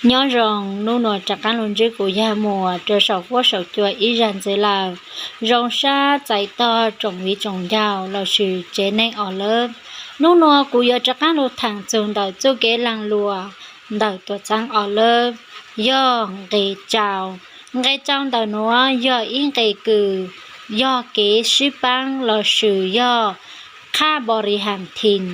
Nyob zoo, hnub nuav rov qaab lug ntsib kuv Yaj Muas rua saum fuab saum cua ib zag ntxiv lawm. Zoo sab txais tog tsoom viv tsoom ncaus lossis tsev neeg os lawm. Hnub nuav kuv yuav rov qaab lug thaam txug ntawm txuj kev laag luam ntawm tuam txhaab os lawm, yog nqe tsau. Nqe tsau ntawm nuav yog ib nqe kws yog kev sib paab lossis yog qhaj bori has thim,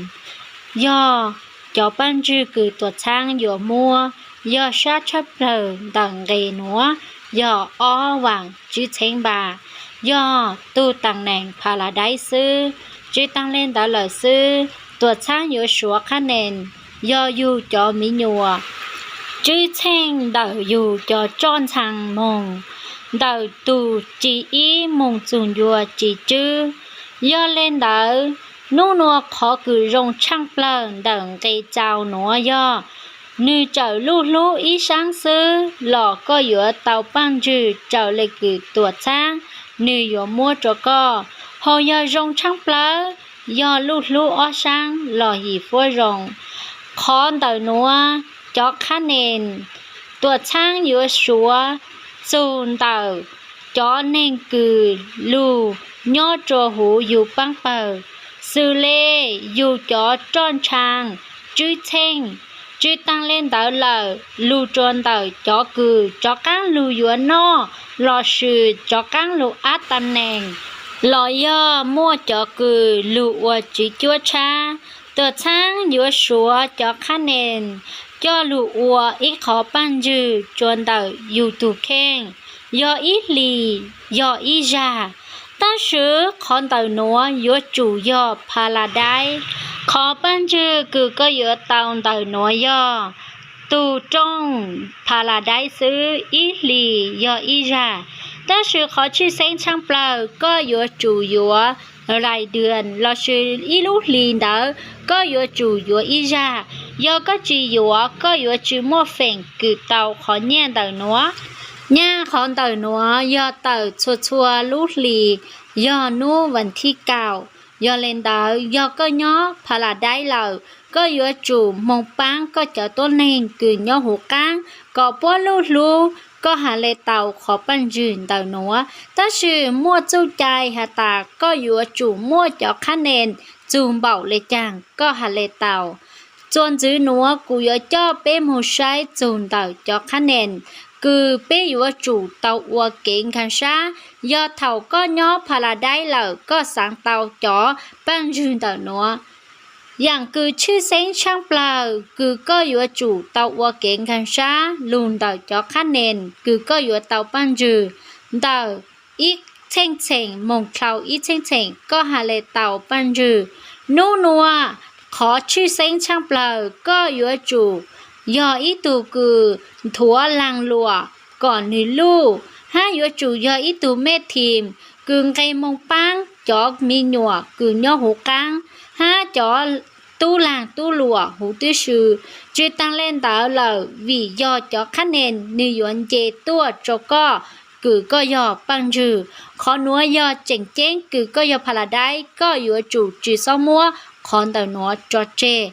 yog cov paaj ntswg kws tuam txhaab yuav muab, yog sab tshaj plawg ntawm nqe nuav yog ob vaam tsib txheeb npaj, yog tug taam neem Pha La Daib xwb. Tsi taag le ntawd lawm xwb, tuam txhaab yuav suav qhab nees yog yug cov miv nyuas tswb txheej ntawm yug cov roj ntxhaa moog ntawm tug ci ib moog txug ncua ci tswb. Yog le ntawd, hnub nuav qhov kws zoo tshaaj plawg ntawm nqe tsau nuav yog nwg txawm luj hlub ib saab xwb los koj yuav tau paaj ntswg raws le kws tuam txhaab nwg yuav muab rua koj. Hos yog zoo tshaaj plawg, yog luj hlub ob saab los yim fuab zoo. Qhov ntawm nuav, cov qhab nees tuam txhaab yuav suav txug ntawm cov neeg kws lug nyob rua huv yug paab pawg, xws le yug cov roj ntshaav tswb txheej. Tsi taag le ntawd lawm, lug rua ntawm cov kws rov qaab lug yuav noj lossis rov qaab lug ab taam neem, los yog muaj cov kws lug ua tsiv cuab tshab, tuam txhaab yuav suav cov qhab nees coj lug ua ib qhov paaj ntswg rua ntawm yug tug kheej, yog ib hlis, yog ib zag. Tab sis qhov ntawm nuav yuav tsum yog Pha La Daib. Qhov paaj ntswg kws koj yuav tau ntawm nuav yog tug rooj Pha La Daib xwb, ib hlis yog ib zag. Tab sis qhov tshwj xeeb tshaaj plawg koj yuav tsum yuav lais dwm lossis ib lub hlis ntawd koj yuav tsum yuav ib zag. Yog koj tsi yuav, koj yuav tsi muaj feem kws tau qhov nyiaj ntawm nuav. Nyiaj qhov ntawm nuav yog tawm txhua txhua lub hlis, yog nub vas thib kaum. Yog le ntawd, yog koj nyob Pha La Daib lawm, koj yuav tsum moog paab koj cov tuab neeg kws nyob huv qaab kom puab luj hlub, koj has le tau qhov paaj ntswg ntawm nuav. Tab sis muaj txuj cai has tas koj yuav tsum muaj cov qhab nees txug npaum le caag koj has le tau. Txuas ntxiv nuav kuv yuav coj peb moog saib txug ntawm cov qhab nees kws peb yuav tsum tau ua kev nkaag sab. Yog thaum koj nyob Pha La Daib lawm koj xaav tau cov paaj ntswg ntawm nuav. Yaam kws tshwj xeeb tshaaj plawg kws koj yuav tsum tau ua kev nkaag sab lug ntawm cov qhab nees kws koj yuav tau paaj ntswg ntawm ib txheej txheem moog dlhau ib txheej txheem koj has le tau paaj ntswg. Nub nuav, qhov tshwj xeeb tshaaj plawg koj yuav tsum yog ib tug kws nthuav laag luam kom nwg luj, hab yuav tsum yog ib tug mej thim kws nqe moog paab cov miv nyuam kws nyob huv qaab hab cov tub laag tub luam huv tib si. Tsi taag le ntawd lawm, vim yog cov qhab nees nwg yuav nce tuaj rua koj kws koj yog paaj ntswg. Qhov nuav yog tseem ceeb kws koj yog Pha La Daib, koj yuav tsum tsi xob muab qhov ntawm nuav tso tseg.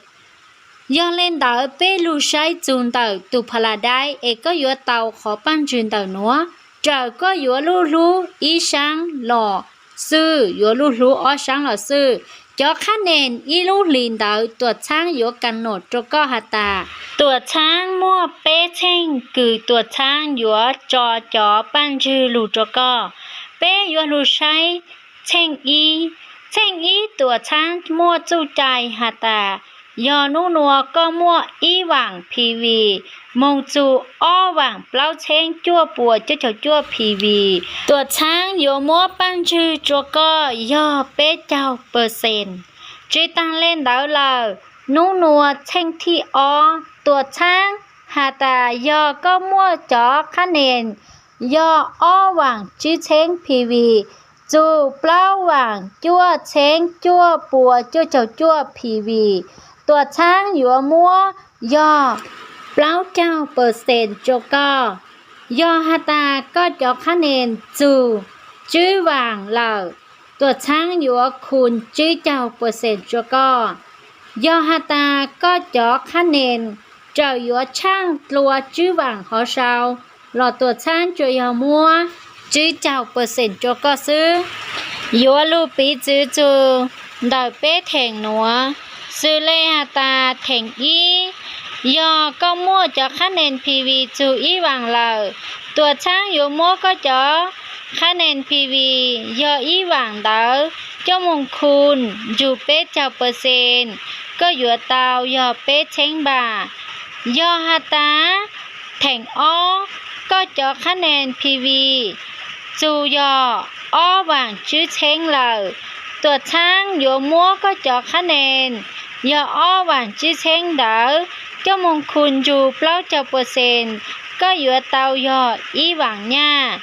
Yog le ntawd peb lug saib txug ntawm tug Pha La Daib es koj yuav tau qhov paaj ntswg ntawm nuav, raws koj yuav luj hlub ib saab los xwb, yuav luj hlub ob saab los xwb. Cov qhab nees ib lub hlis ntawd tuam txhaab yuav kaam nuam rua koj has tas, tuam txhaab muaj peb txheej kws tuam txhaab yuav tso cov paaj ntswg lug rua koj. Peb yuav lug saib txheej ib. Txheej ib tuam txhaab muaj txuj cai has tas, yog nub nuav koj muaj ib vaam P V moog txug ob vaam plaub txheeb cuaj puas cuaj caug cuaj P V, tuam txhaab yuav muab paaj ntswg rua koj yog peb caug percent. Tsi taag le ntawd lawm, nub nuav txheej thib ob tuam txhaab has tas yog koj muaj cov qhab nees yog ob vaam tsib txheeb P V txug plaub vaam cuaj txheeb cuaj puas cuaj caug cuaj P V, tuam txhaab yuav muab yog plaub caug percent rua koj. Yog has tas koj cov qhab nees txug tsib vaam lawm, tuam txhaab yuav khu tsib caug percent rua koj. Yog has tas koj cov qhab nees txawm yuav tshaaj dlua tswb vaam hov sau los tuam txhaab tsuas yog muab tswb caug percent rua koj xwb. Yuav lug piv txwv txug ntawm peb theem nuav, xws le has tas theem ib, yog koj muaj cov qhab nen P V txug ib vaam lawm, tuam txhaab yuav muab koj cov qhab nen P V yog ib vaam ntawd coj moog khu nrug peb caug percent, koj yuav tau yog peb txheeb npaam. Yog has tas theem ob, koj cov qhab nen P V txug yog ob vaam tswb txheeb lawm, tuam txhaab yuav muab koj cov qhab nen yog ob vaam tswb txheeb ntawd coj moog khu nrug plaub caug percent, koj yuav tau yog ib vaam nyaj.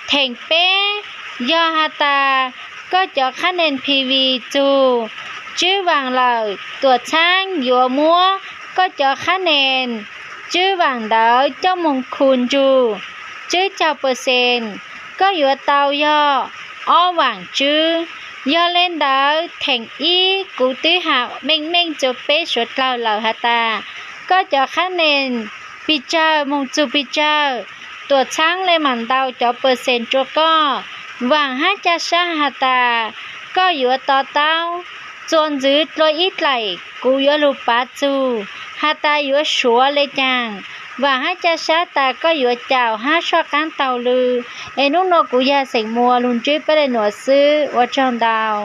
Theem peb, yog has tas koj cov qhab nen P V txug tswb vaam lawm, tuam txhaab yuav muab koj cov qhab nen tswb vaam ntawd coj moog khu nrug tswb caug percent, koj yuav tau yog ob vaam tswb. Yog le ntawd theem ib kuv twb has meej meej rua peb suav dlawg lawm has tas koj cov qhab nen pes tsawg moog txug pes tsawg, tuam txhaab le maam ntau cov percent rua koj. Vaam hab ca sab has tas koj yuav to taub, txuas ntxiv dlua ib dlaim kuv yuav lug pav txug has tas yuav suav le caag. Vaam hab ca sab tas koj yuav caum hab soj qaab taug lw. Es nub nua kuv yog xeem Muas lug ntsib peb le nuav xwb, ua tsaug ntau.